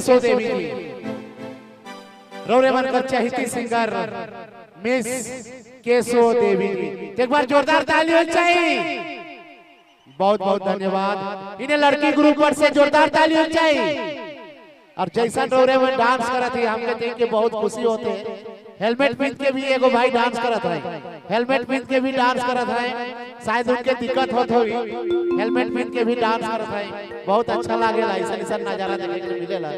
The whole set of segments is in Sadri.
केशो देवी जी, रौरे मन कर चहिती सिंगर मिस केशो देवी जी। एक बार जोरदार ताली हो चाहिए। बहुत बहुत धन्यवाद। इन्हें लड़की ग्रुप पर से जोरदार ताली हो चाहिए। और जैसा रौरे में डांस करत है हमके देख के बहुत खुशी होते हैं। हेलमेट पहन के भी एगो भाई डांस करत है, हेलमेट पहन के भी डांस करत है, शायद उनके दिक्कत होत होई, हेलमेट पहन के भी डांस करत है। बहुत अच्छा लागेला ऐसा ऐसा नजारा देखे के मिलेला।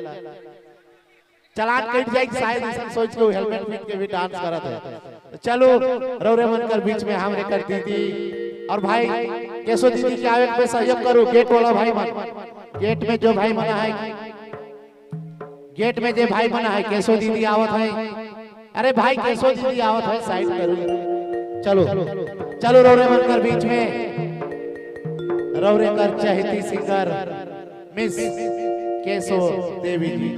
चलान कट जाए शायद ऐसा सोच के हेलमेट पहन के भी डांस करत है। चलो रौरे मन कर बीच में हमरे कर दीदी और भाई केशो दीदी के आवे पे सहयोग करो। गेट वाला भाई मन, गेट में जो भाई मना है, गेट में जो भाई मना है, केशो दीदी आवत है। अरे भाई केशो दीदी आवत है, साइड करो। चलो चलो रौरे मन कर बीच में रौरे कर चहिती सिंगर मिस केशो देवी जी।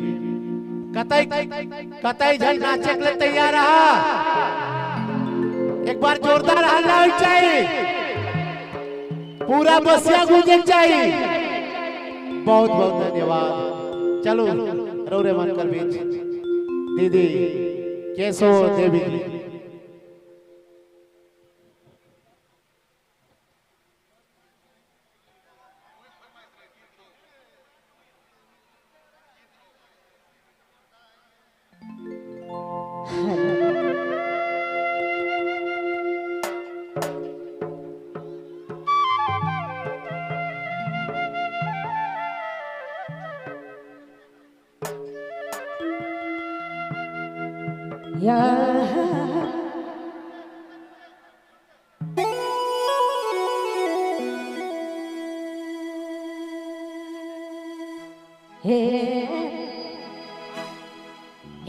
कतई कतई झन नाचे के लिए तैयार रहा, एक बार जोरदार हल्ला हो चाहिए, पूरा बसिया गूंजे चाहिए। बहुत बहुत धन्यवाद। चलो रौरे मन कर बीच दीदी केशो देवी जी।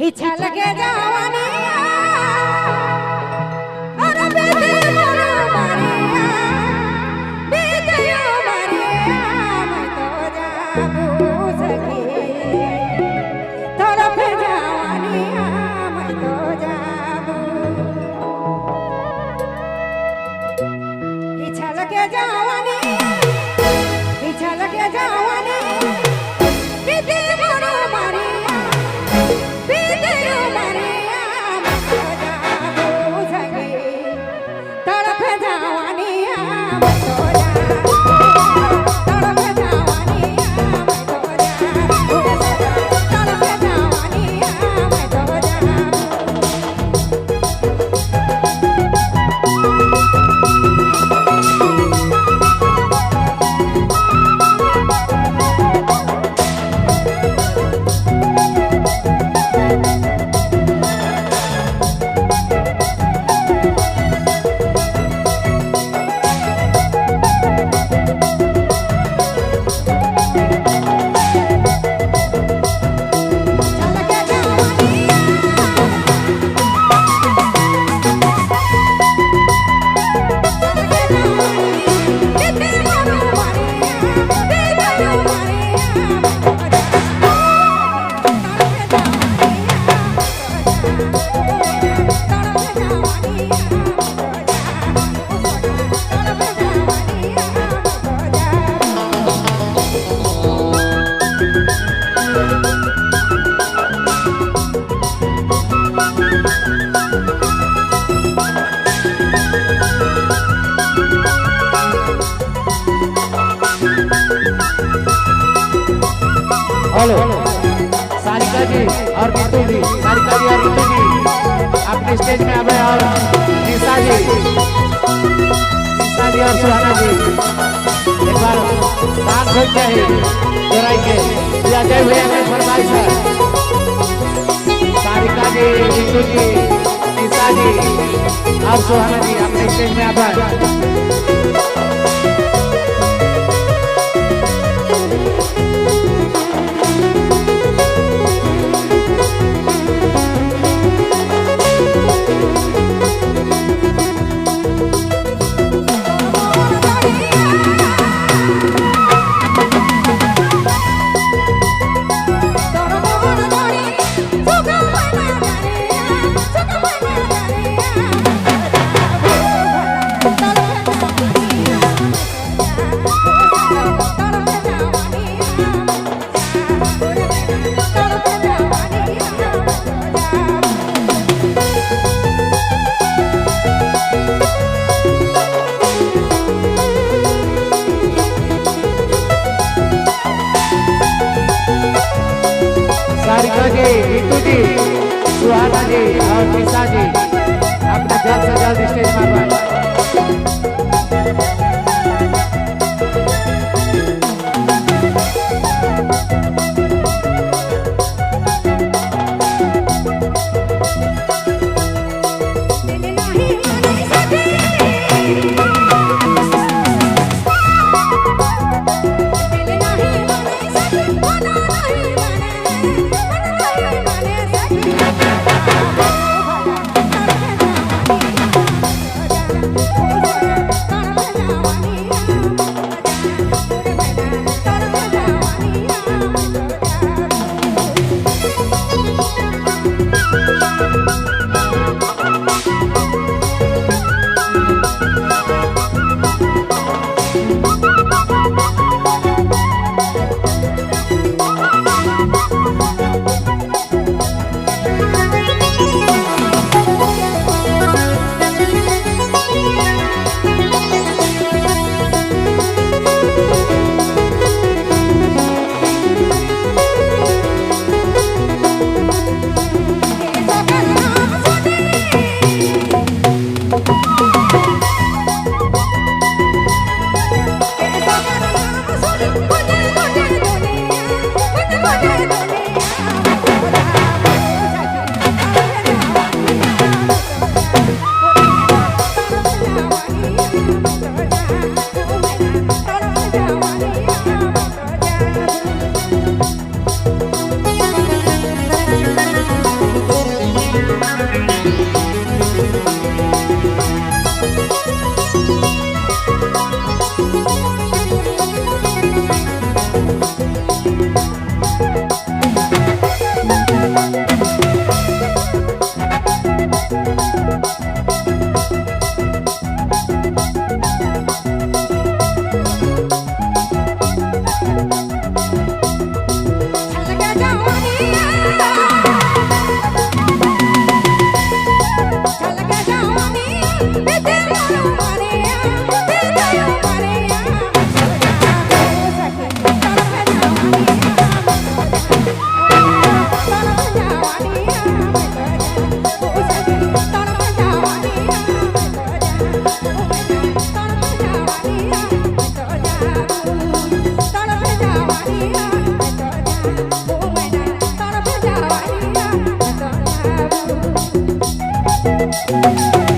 इच्छा लगे जवानी अरे बेटे मोरा मारिया बेटे मारिया मैं तो जाबू सखी तरफ जवानिया मैं तो जाबू। इच्छा लगे जवानी, इच्छा लगे जवानी बेटे मोरा मारिया बेटे मारिया मैं तो जाबू सखी तरफ जवानिया मैं तो जाबू तरफ जवानिया मैं तो जाबू तरफ जवानिया मैं तो जाबू। चल के जवानिया चल के जवानिया बेटे मोरा मारिया बेटे मारिया मैं तो जाबू तरफ जवानिया मैं तो जाबू तरफ जवानिया मैं तो जाबू तरफ जवानिया मैं तो जाबू। हेलो सारिका जी और नीतू जी, सारिका जी और नीतू जी अपने स्टेज में आवे, और निशा जी, निशा जी और सुहाना जी एक बार डांस हो चाहिए जोराई के अजय भैया के फरमाइश है। सारिका जी, नीतू जी, निशा जी और सुहाना जी अपने स्टेज में आवे। तोर मोर धरी सुख मना धरिया सुख मना धरिया। यादव जी, नीतू जी, सुहाना जी और निशा जी अपना जल्द से जल्द स्टेज पर आए। दिल नाही माने सखी, दिल नाही माने सखी, मन नाही माने, मन नाही माने सखी। Thank you.